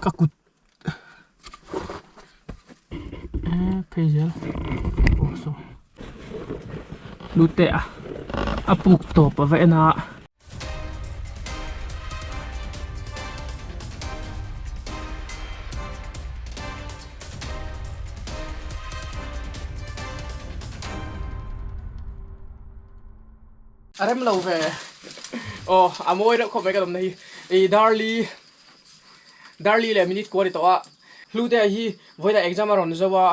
Ka kut phei zel aw saw lut teh a a puk tawp a va en a. A rem lo ve aw a mawi reuh khawp mai ka dawmna hi ih darli darli leh minute kua a ni tawh a hlute hi vawiin ah exam a rawn zo a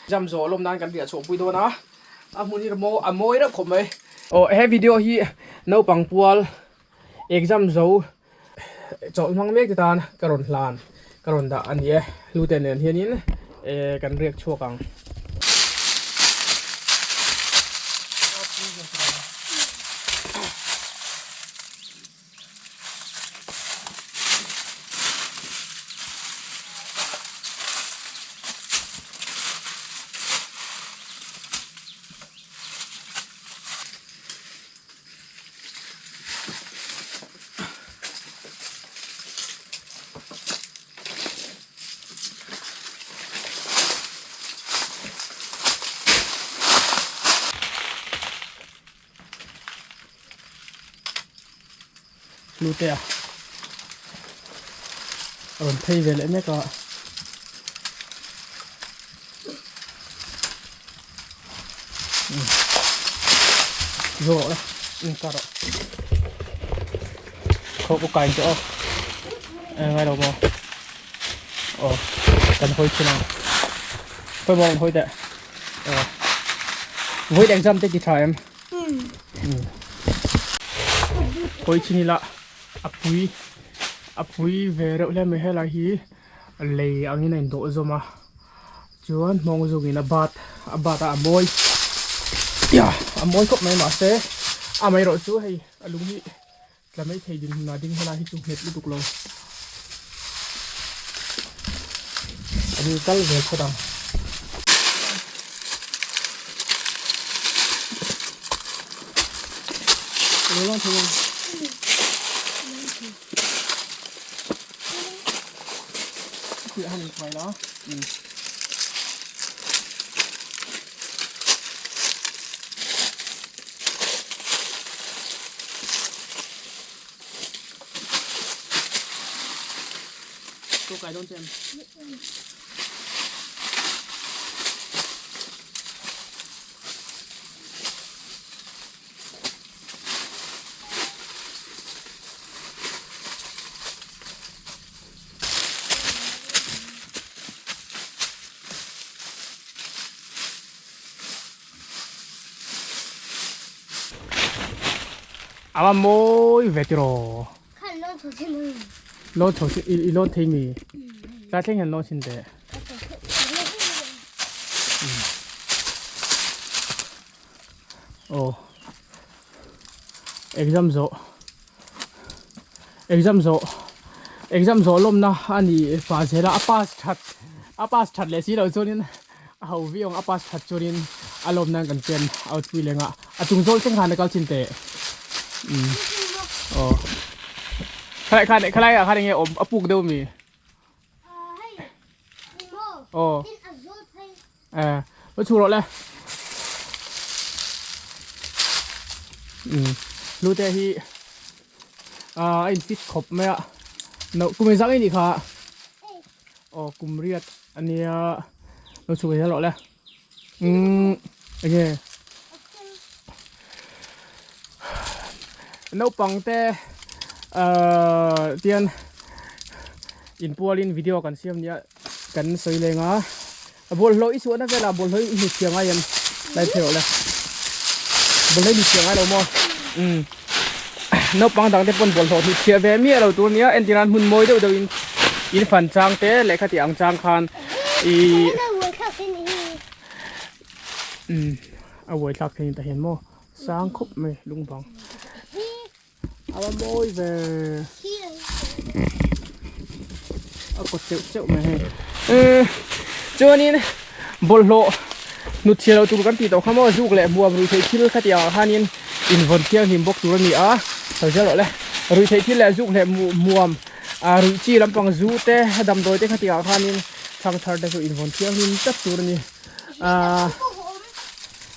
exam zawh lawm nan kan riah chhuah pui dawn a a hmun hi a mawi reuh khawp mai aw he video hi naupang pual exam zo chawlh hmang mek te tan ka rawn hlan ka rawn dah a ni e hlute nen hianin eh kan riak chhuak ang. Hlute a rawn phei ve leh mek a. Zo rawh le in ka rawh khaw ku kain tawh a ngai lo maw aw kan hawi thin ang khawi maw hawi teh aw void exam te ti tha em hawi thin ila a pui a pui ve reuh hle mai helai hi lei angin a indawh zawm a. Chuan hmawng zungin a bat a bat a a mawi a mawi khawp mai mahse amaherawh chu hei a lung hi tla mai thei dinhmun ah ding helai hi chu nghet lutuk lo a ni kal zel phawt ang. Awa mawi ve tiraw. Lawn chho chin i lawn thei mi. Tlai thleng hian lawn chin teh. Aw exam zawh exam zawh exam zawh lawmna a ni pah zel a a pass that a pass that leh si loh chuanin a ho viau ang a pass that chuanin a lawm nan kan chen out pui leng a a chung zawl thleng khan a kal chin teh umm aw khalai khan khalai ah khan enge awm a puk deuh ami aw eh lo chhuak rawh le umm hlute hi ah a in fit khawp mai a no kum engzah nge nih kha aw kum riat ania lo chhuak zel rawh le umm enge naupang te ah tian inpualin video kan siam nia kan sawi leng a. A bawlhhlawh i chhuahna velah bawlhhlawh i hnut thiang ai em? Lai phei rawh le. Bawlhhlawh i hnut thiang ai lo maw? Umm. Naupang dang te pawn bawlhhlawh hnut chhiah ve miah lo tur nia entir nan hmun mawi deuh deuh in in fan chang te lehkha tih ang chang khan i umm a uai thlak thei ta hian maw sang khawp mai lung bang. A va mawi ve a kawt cheuh cheuh mai hei eh chuanin bawlhhlawh hnut chhiah loh tur kan tih tawh kha maw zuk leh hmuam rui theih thil khatiang ah khanin invawn thianghlim bawk tur a ni a sawi zel rawh le rui theih thil leh zuk leh hmuam. A ruih chi lampang zu te damdawi te kha tih ah khanin thangthar te chu invawn thianghlim tlat tur a ni. Ahh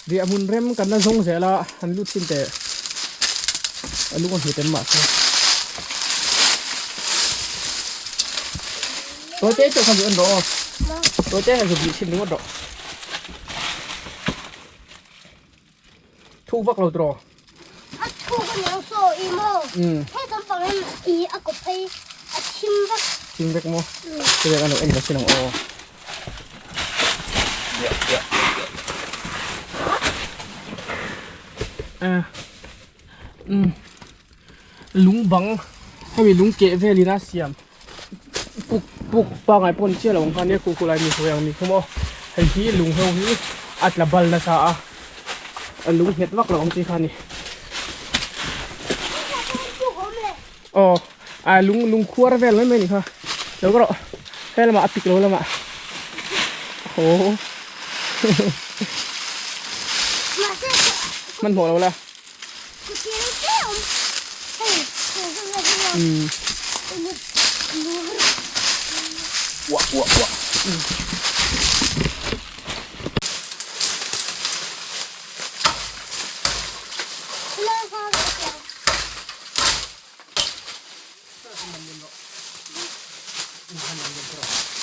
riah hmun rem kan la zawng zel a han lut chin teh a lung a hmu tem mahse tawi te chauh kha zu en rawh aw tawi te kha zu bih chhin ringawt rawh thuk vak lo tiraw a thuk a niang saw i maw hei kan pang hian i a kawp phei a thim vek thim vek maw chuvek a lo en ve sin ang aw lung bang hemi lung keh velin a siam puk puk pangai pawh ni chiah lo ang kha nia khu khulai mi sawi ang ni khu maw hei hi lung ho hi a tla bal nasa a a lung nghet vak lo ang chi kha a ni aw a lung lung khuar vel mai mai a ni kha lo ka rawh he lamah a pik lo lamah aw hmanhmawh lo la.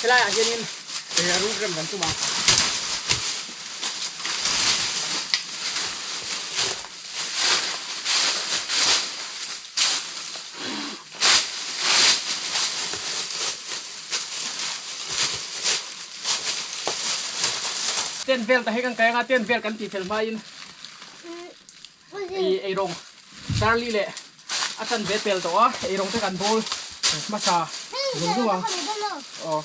Helai ah hianin ruk rem kan tum a. Tent vel ta hei kan kai anga tent vel kan tih fel hmain ei eirawng Charlie leh a chan ve pel tawh a eirawng te kan bawl hmasa zung zung ang aw.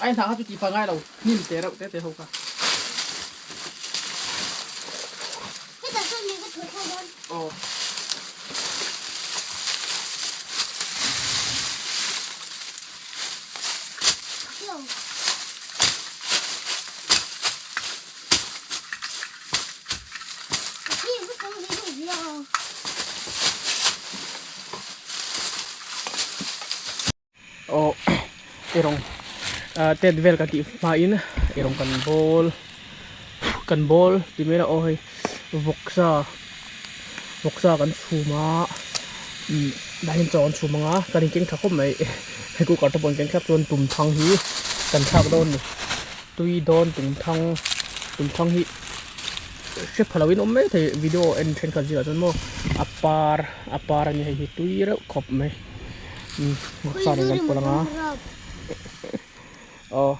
Ai hna kha chu tih pah ngai lo hnim te reuh te te ho kha. Aw. Aw erawng tet vel ka tih hmain erawng kan bawl kan bawl tih mai lah aw hei vawksa vawksa kan chhum a umm dahin chaw an chhum ang a kan inkeng tha khawp mai hei cooker te pawh an keng thlap chuan tumthang hi kan thlak dawn a ni tui dawn tumthang tumthang hi hre pha loin awm mai thei video en thenkhat zingah chuan maw a par a par a ni hei hi tui reuh khawp mai. Vawksa nen kan pawlh ang a aw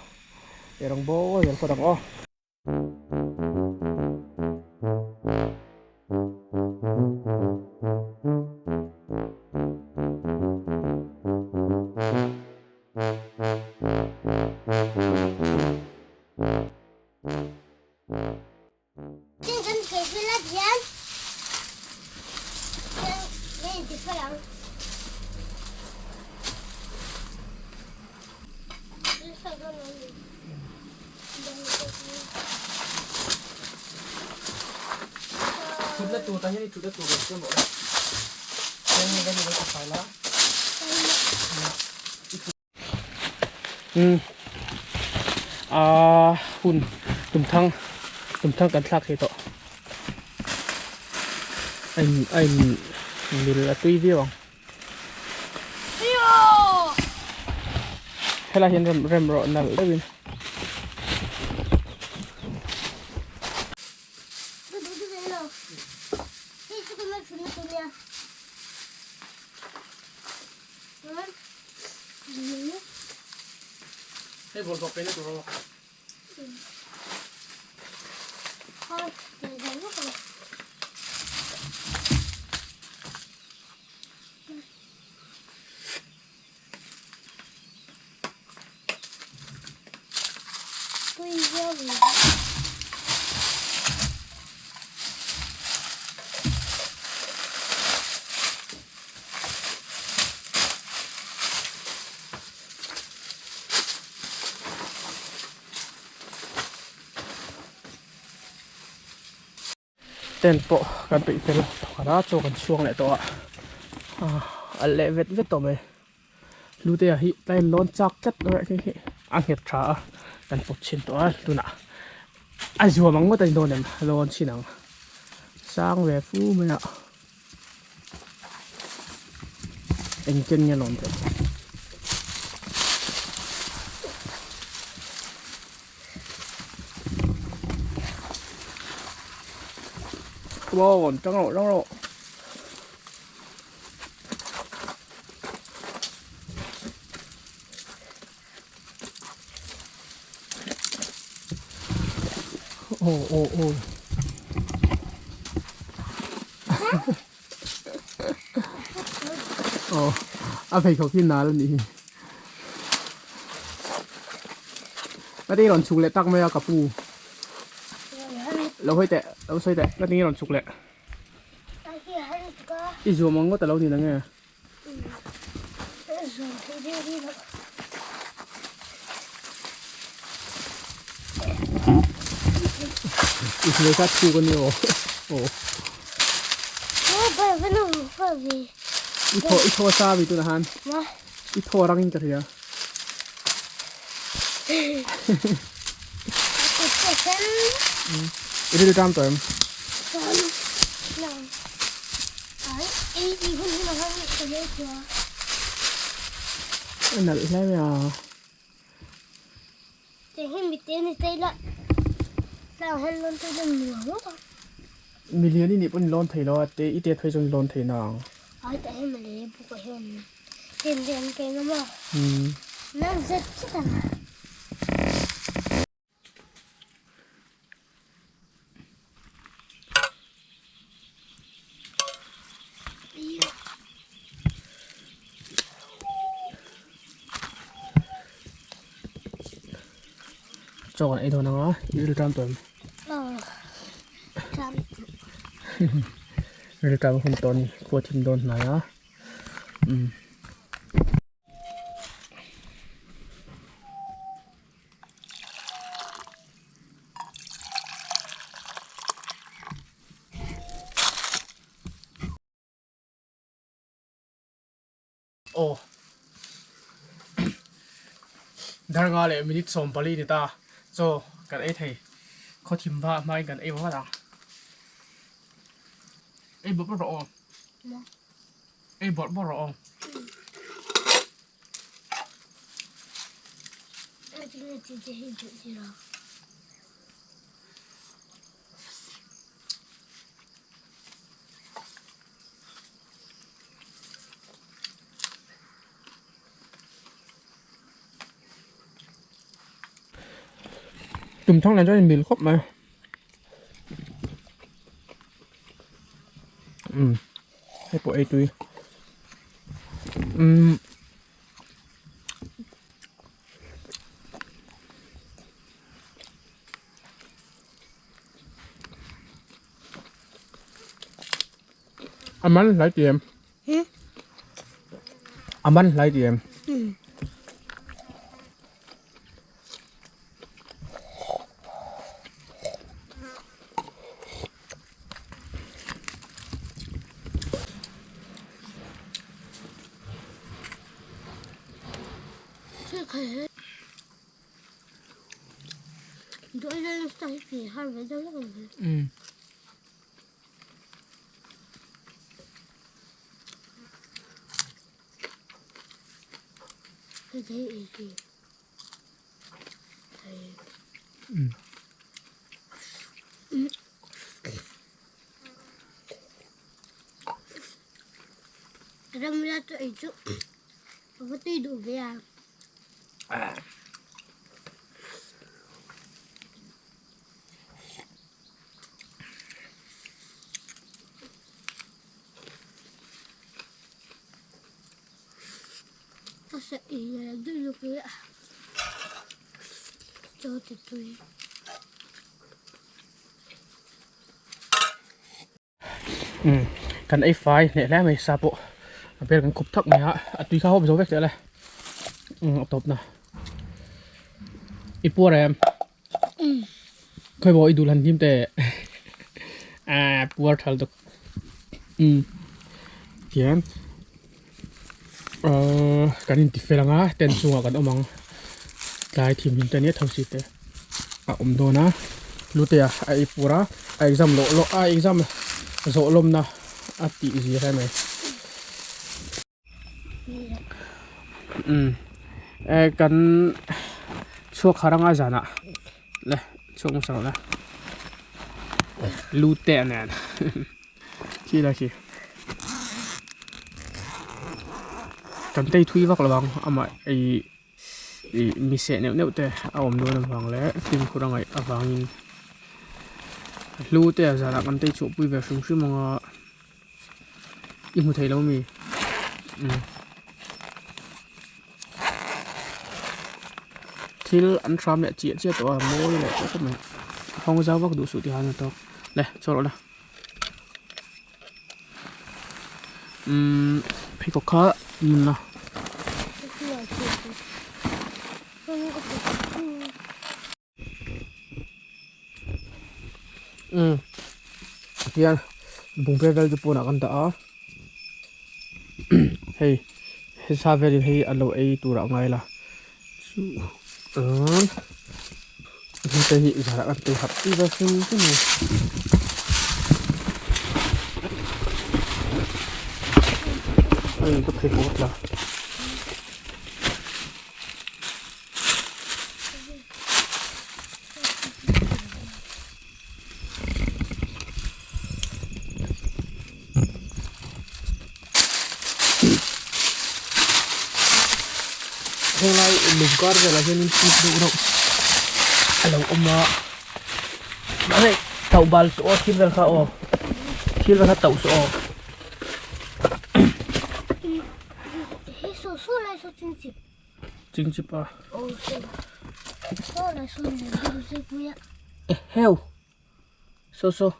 ei rawng bawl zel phawt ang aw. Thutna tur tah hian i thutna tur rawn siam rawh le. Chuan hei kan lo ti fai la. Umm aaa hun tumthang tumthang kan thlak thei tawh a in a in mil a tui viau ang helai hian rem rem rawh nalh deuhin. Hei bawlhhlawh pe na tur aw. Tent pawh kan peih fel thawkhat a, chaw kan chhuak leh tawh a, a leh vet vet tawh mai. Hlutea hi tlai lawn chak tlat mai a hi a nghet tha a, kan pawt chhin tawh a tunah a zuam ang ngawt a ni dawn em lawn chhin ang sang ve fu mai a. Engchen nge lawn theih? Come on, tang rawh, tang rawh. Oh, oh, oh. Oh, a pheikhawk hi nal a nih hi. Ka ti rawn chhuk leh tak mai a ka pu. Lo hawi teh, lo sawi teh, ka ti rawn chhuk leh. I zuam ang ngawt a lo ni nange. I hmel kha chhuk a ni aw. Aw. I thaw i thaw sa mi tunah han. I thaw rang in ka hria. I ril ṭam tawh em? A nalh hle mai a. Milian i nih pawn i lawn thei lo a, te i tet phei chuan i lawn thei nang. Chaw kan ei dawn ang a, i ril ṭam tawh em? Ril ṭam hun tawh a ni, khua thim dawn hnai a. Umm. Aw Darnga leh minute 40 ni ta chaw kan ei thei khaw thim va hmain kan ei vat ang ei bawrh bawrh rawh aw ei bawrh bawrh rawh aw. Tum thang nen chuan in mil khawp mai. Umm hei pawh ei tui. Umm. A man hlai ti em? A man hlai ti em? Umm. Umm. Umm kan ei fai hneh hle mai sa pawh a bel kan khup thak mai a a tui kha hawp zo vek teh le umm a tawp na i puar em khawi maw i duh hlan hlim teh. Ah puar thal tuk. Umm tihian ahh kan inti fel ang a tent chungah kan awm ang tlai thimhlim te ania thosi te a awm dawn a Lutea a ei pur a a exam loh loh a exam zawh lawmna a tih zir a ni. Umm eh kan chhuak har anga zanah le chhuak hmasa rawh le lu te nen khi lai khi kan tei thui vak lo ang amah ih ih mi seh neuh neuh te a awm dawn avang leh fimkhur a ngaih avangin hlu te a zanah kan tei chhuah pui ve hrim hrim anga. I hmu thei lo mi? Umm. Thil an hram leh chiah chiah tawh a mawi leh tawh khawp mai. Hawng zau vak duh suh tih han a tawk. Le chaw rawh la. Umm pheikhawk kha mun la. Umm tihian bungbel vel chu pawnah kan dah a hei hesa velin hei an lo ei turah a ngai la chu chuan hengte hi zanah kan tui harh tir a hrim hrim a ni. Hei ka pheikhawk a tla. Henglai lung kar velah hianin puk deuh reuh a lo awm a mahse tauh bal chu aw thil vel kha aw thil vel kha tauh chu aw. Chingchip a. Eheu saw saw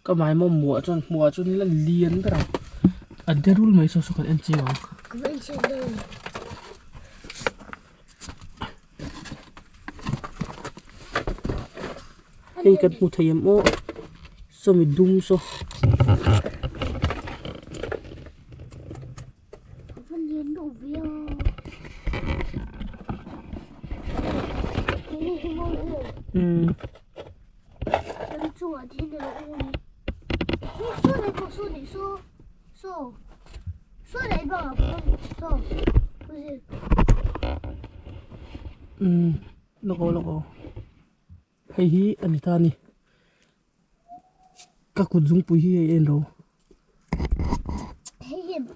ka hmai maw muah chuan hmuah chuan la lian ber ang a de rul mai saw saw kan en chiang ang. Hei kan hmu thei em aw sawmi dum saw. Umm. Umm lawk aw lawk aw hei hi a ni ta a ni ka kut zungpui hi hei a en lo.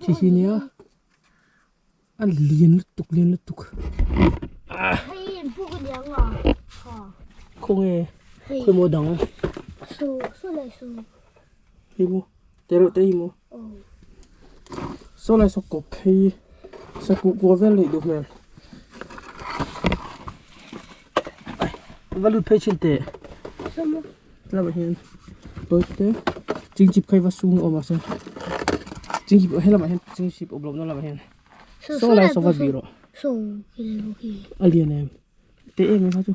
Khi hi nia a lian lutuk lian lutuk khawnge khawimaw dang hei maw te reuh te hi maw saw lai saw kawp phei sakuh kuah vel neih duh hmel va lut phei chin teh. Tlangah hian tawi te chingchip kha hi va sung awm a se chingchip he lamah hian chingchip awm lohna lamah hian saw lai saw va bih rawh a lian em te em em kha chu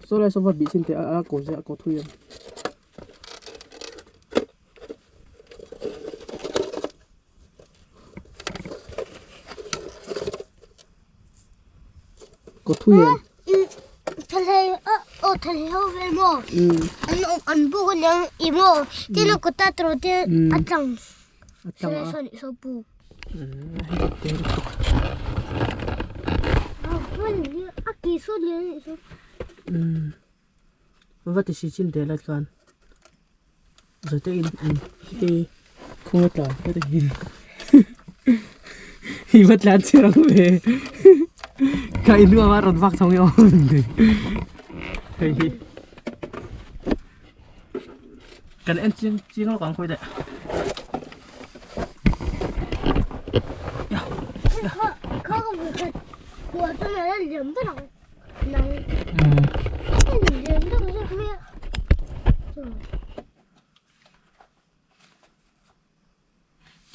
saw lai saw va bih chin teh a ko zia a ko thui em. Ko thui em. A tlang a. Va ti si chin teh lai khan zate in hei khung a tlan heti hi hi va tlan chiang ve ka in hnuah a rawn vak chho nge aw hei hi kan en chiang chiang lawk ang khawi deh.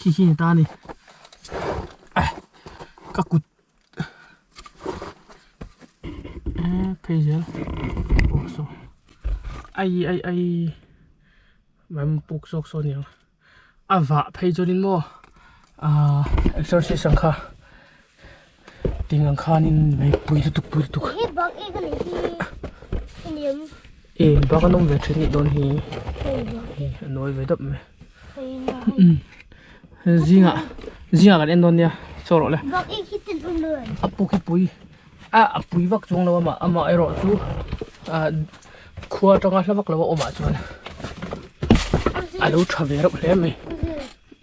Khi khi ni ta a ni ka kut phei zel aw saw. Ai ai ai Maimawm puk zawk saw aniang a vah phei chuanin maw ahh exercise ang kha ting ang khanin mai pui lutuk pui lutuk e bak an awm ve thin anih dawn hi hei a nawi ve deuh mai zingah zingah kan en dawn nia chaw rawh le a puk hi pui a a pui vak chuang lo amah amah erawh chu ah khua atanga hla vak lo a awmah chuan a lo tha ve reuh hle mai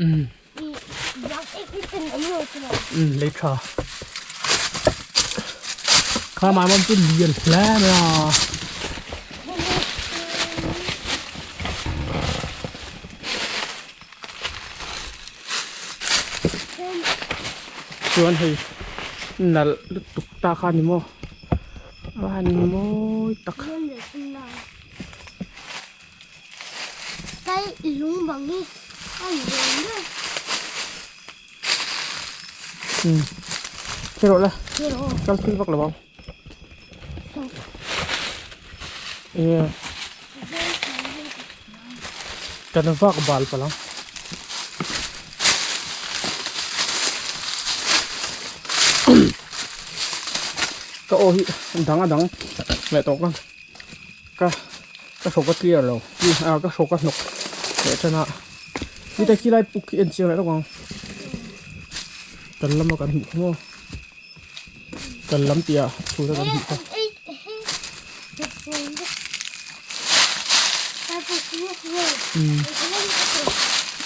umm umm lei tha kha mah mawm chu lian hle mai a. Chuan hei nalh lutuk ta kha ni maw a han mawi tak. Umm che rawh la kal thui vak lo ang eng kan vak bal palh ang. Ka aw hi dang a dang leh tawh ka ka ka hrawk a clear lo ah ka hrawk a hnawk leh tan a heta khi lai puk khi en chiang leh lawk ang kan lama kan hmuh kha maw. Kan lam tih ah chhut a kan hmuh kha. Umm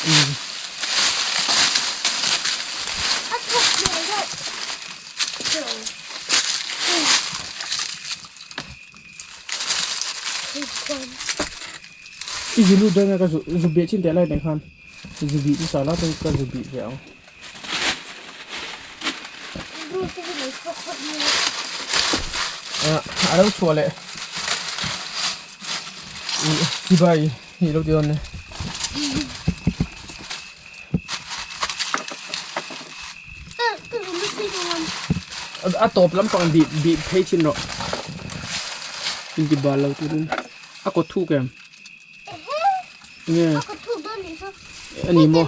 umm. I zu lut dawn nge ka zu zu bih chin teh lai nen khan zu bih chu sa la chuan ka zu bih ve ang. A lo chhuah leh chibai hi lo ti dawn nia. A tawp lampang bih bih phei chin rawh inti bal lo turin a kawt thuk em. Nge ani maw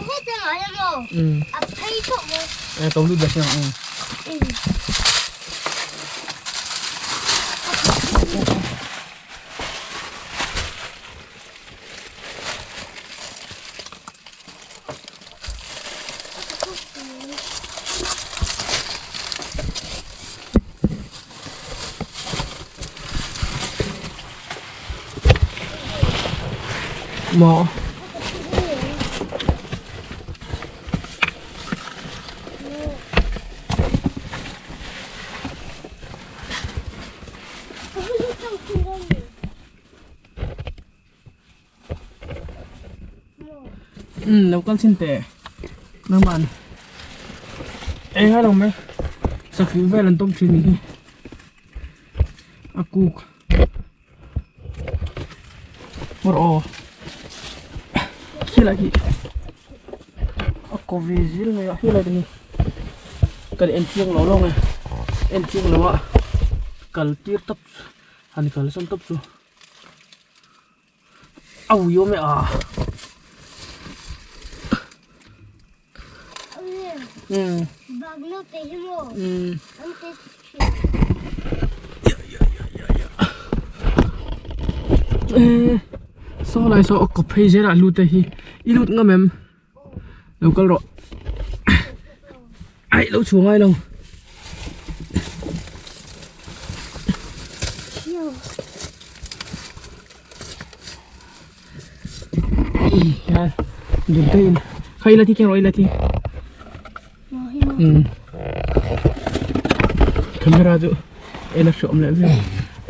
umm e ko lut leh ang umm. Maw. Umm lo kal chin teh nangman eng a lo mai sakhi vel an tawm thin ni hi a kuk Mawr aw khilai hi a ko ve zil mai a helai te hi kan en chiang lo lo nge en chiang lo a kal tir tawp han kal sawn tawp chu a ui awm e a. Saw lai saw a kawp phei zel a lu te hi i lut ngam em lo kal rawh aih lo chhuah ngai lo. Kha ila thi keng rawh ila thi um camera chu ela hreawm leh viau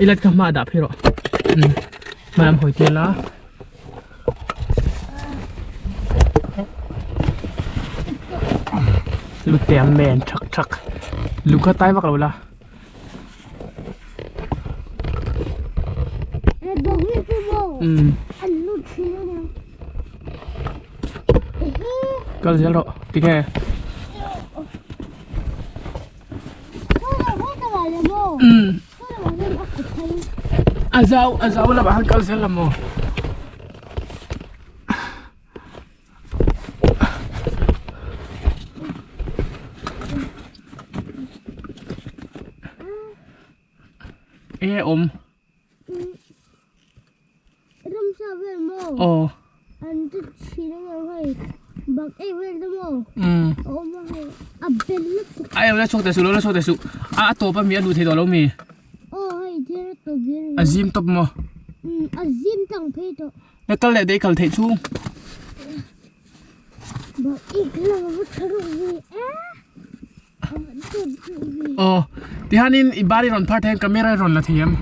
ila kha hma dah phei rawh um hma lam hawi tir la lute a men thak thak lu kha tai vak lo la. Kal zel rawh tinge A zau a zau lamah khan kal zel la maw? Enge awm? Ramsa vel maw? Aw. An ti thin ang ang hei. Bak ei vel te maw? Umm. A awm a hei. A bel lutuk. A eng la chhuak teh suh lo la chhuak teh suh. A a tawp a mi a luh thei tawh lo mi? Aw hei thil a tawp zel. A zim tawp maw? Umm a zim tang phei tawh. La kal leh daih kal theih chhung. Bak ei lam a va tha reuh ve a. Aw tihianin i bar i rawn phar thei ang camera i rawn la thei ang.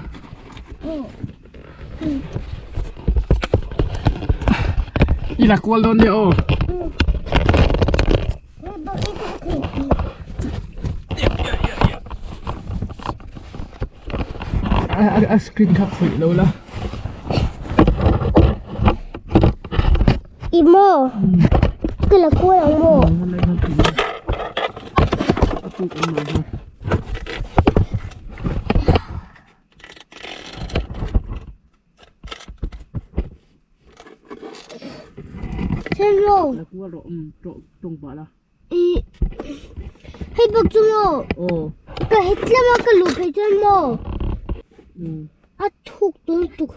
I la kual dawn nia aw. A screen kha khawih lo la. I maw? Ka la kual ang maw? Then maw? La kual rawh um tawng pah la. I hei bawk chu maw? Aw. Ka het tlem a ka luh phei chuan maw? A thuk tawh lutuk.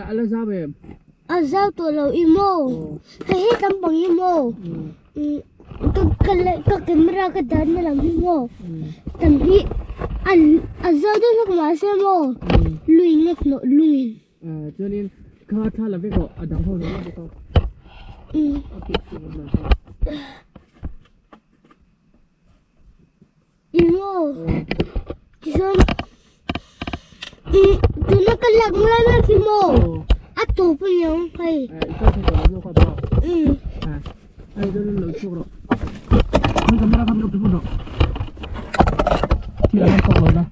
A la zau em? A zau tawh lo i maw? Hei he lampang hi maw? Ka ka ka camera ka dan na lam hi maw? Tam hi a zau deuh hlek mahse maw? Lui ngawt hnawh lungin. Chuanin kha thla la vek rawh a dang ho zawng zawng bawk a. A puk chhung awm lo kha. I maw? Tichuan tuna ka lak lai mek hi maw? A tawp a niang hei. I kal thei tawh lo maw kha pa? Hei chuan lo chhuak rawh. Khawi camera kha min lo pe phawt rawh. Thil a han tawk lo na.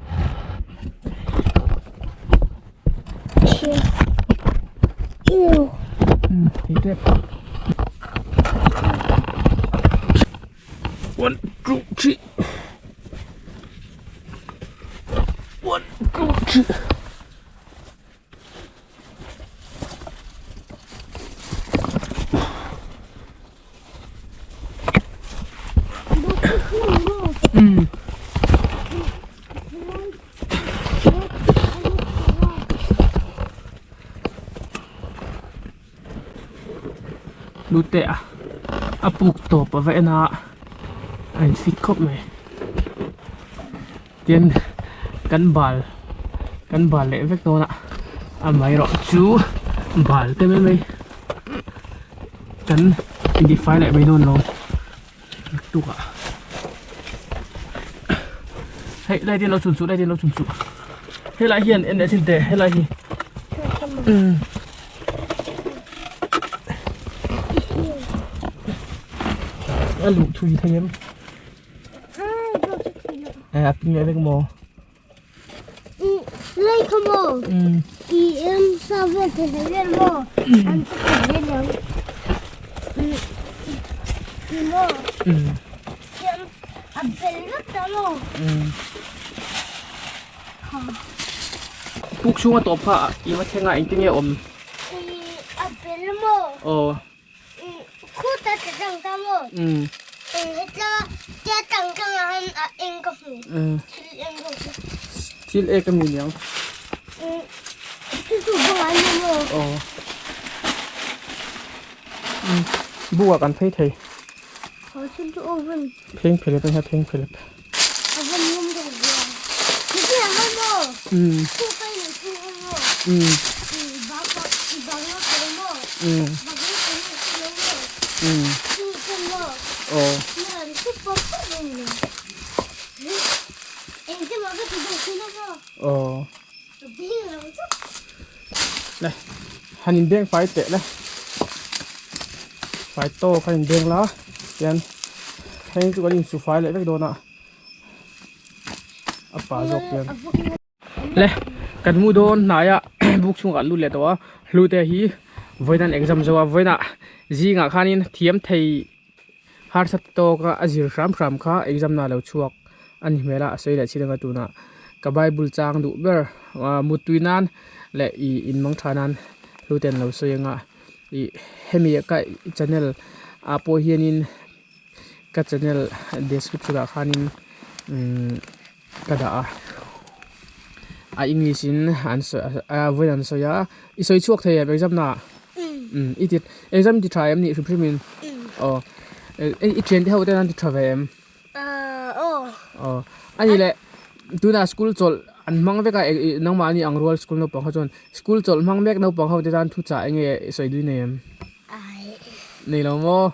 Thei tep. One, two, three. One, two, three. Lute a a puk tawp a va en a a in fit khawp mai tin kan bal kan bal leh vek dawn a amaherawh chu bal te mai mai kan intifai leh mai dawn lo tukah hei lai te lo chhun suh lai te lo chhun suh helai hian en leh chin teh helai hi umm a luh thui thei em a ping leh vek maw. Lai kha maw i em sa vel thei hlei vel maw an ti thei vel ang i maw thiam a bel vek ta maw puk chhunga tawp kha i va thleng a engtin nge awm i a bel maw aw khuta ta tang ta maw hetla tia tang tang ah khan a eng ka hmu thil eng ka hmu thil ek a mi niang chu chu bawng an ni maw aw buk ah kan phei thei thil chu oven pheng phelep a nia pheng phelep oven lum ka hmu thil ang maw khu kai leh khu maw bang bang a kawr maw Aw le han in beng fai teh le fai tawk a in beng la tian heng chu kan insu fai leh vek dawn a a pa zawk hian. Le kan mu dawn hnai a book chhungah an lut leh tawh a hlute hi vawiin an exam zo a vawiinah zingah khanin thiam thei harsa tawk a a zir hram hram kha exam na lo chhuak a ni hmel a a sawi leh chin anga tunah ka bible chang duh ber ah muttui nan. Leh i in mang tha nan hlute an lo sawi anga ih hemi ka channel ah pawh hianin ka channel description ah khanin umm ka dah a a english in an sawi a vawiin an sawi a i sawi chhuak thei em exam na ah umm i ti exam ti tha em nih hrim hrim in aw i thian te ho ten an ti tha ve em. Aw a ni leh tunah school chawlh an hmang vek a ih nangmahni ang rual school naupang ho chuan school chawlh hmang mek naupang ho te tan thu chah eng nge sawi dui nei em? Nei lo maw?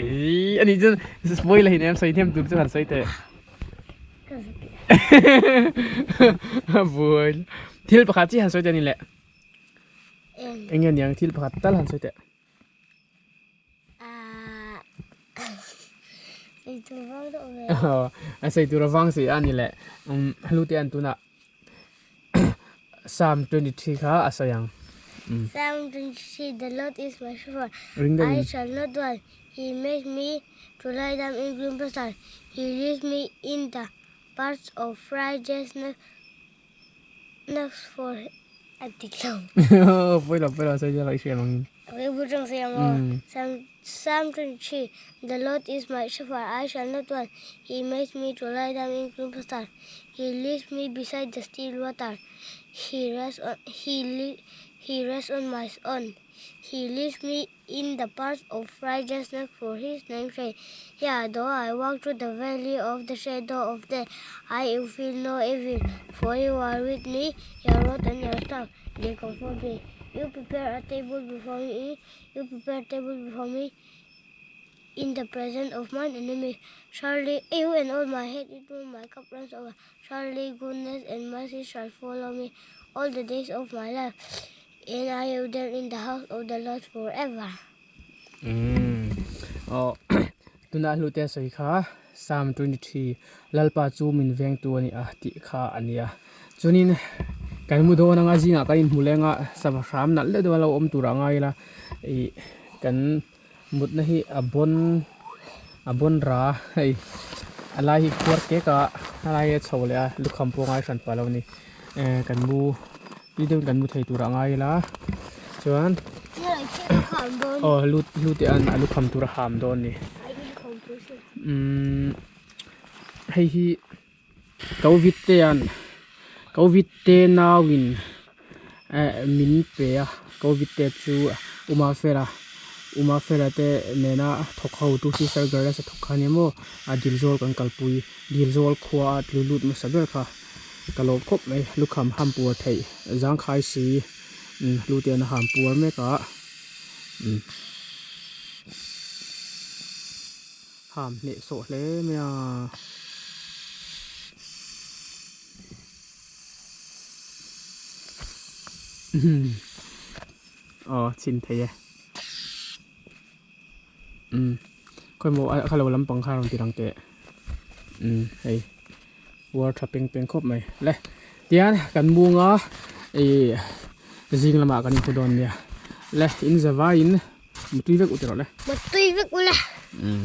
Ih a nih chuan spoil a hinem sawi hnem tur chu han sawi teh. Buai thil pakhat chiah han sawi teh a ni leh. Eng nge niang thil pakhat tal han sawi teh. A sawi tur avang si a ni leh hlute an tunah Psalm 23 kha a sawi ang. Psalm 23 The Lord is my shepherd, Ring deuh I in. shall not want. He makes me to lie down in green pastures. He leads me in the paths of righteousness Next for a dik lo. Pawi lo pawi lo sawi zel a i hriat angin. Okay bu tang sawi ang aw. Psalm Psalm 23 The Lord is my shepherd, I shall not want. He makes me to lie down in green pastures. He leads me beside the still water. He rests on he he rests on my own. He leads me in the path of righteousness for his name's sake. Yea, though I walk through the valley of the shadow of death, I will fear no evil, for you are with me, your rod and your staff, they comfort me. You prepare a table before me, you prepare a table before me in the presence of mine enemies. Surely you and all my head, it will my cup runs over. Surely goodness and mercy shall follow me all the days of my life. And I will dwell in the house of the Lord forever. Umm aw tuna hlute sawi kha Psalm 23 Lalpa chu min vengtu a ni a tih kha a nia. Chuanin kan mu dawn anga zingah kan inhmu leng a sava hram nalh deuh deuh a lo awm tur a ngai ila ih kan mutna hi a bawn a bawn ra hei a lai hi khuar kek a a lai hi a chho leh a lukham pawh a ngai hran pah lo a ni eh kan mu tui deuhin kan mu thei tur a ngai ila chuan aw lu lu te an a lukham tur a ham dawn a ni umm hei hi Covid te an Covid te nauin eh min pe a Covid te chu Uma Fela Uma Fela te nena thawk ho tu sister Grace a thawk kha ania maw a dil zawl kan kalpui dil zawl khua a tlu lut hmasa ber kha ka lawm khawp mai lukham ham puar theih zangkhai si lu te an ham puar mek a umm. Ham hneh sawh hle mai a. Aw chhin thei e. Umm khawi maw a lo lampang kha rawn ti lang teh. Umm hei uar tha peng peng khawp mai le. Tian kan munga ih zing lamah kan inhmu dawn nia. Le in zavaiin mutui vek u ti rawh le. Mutui vek u le. Umm.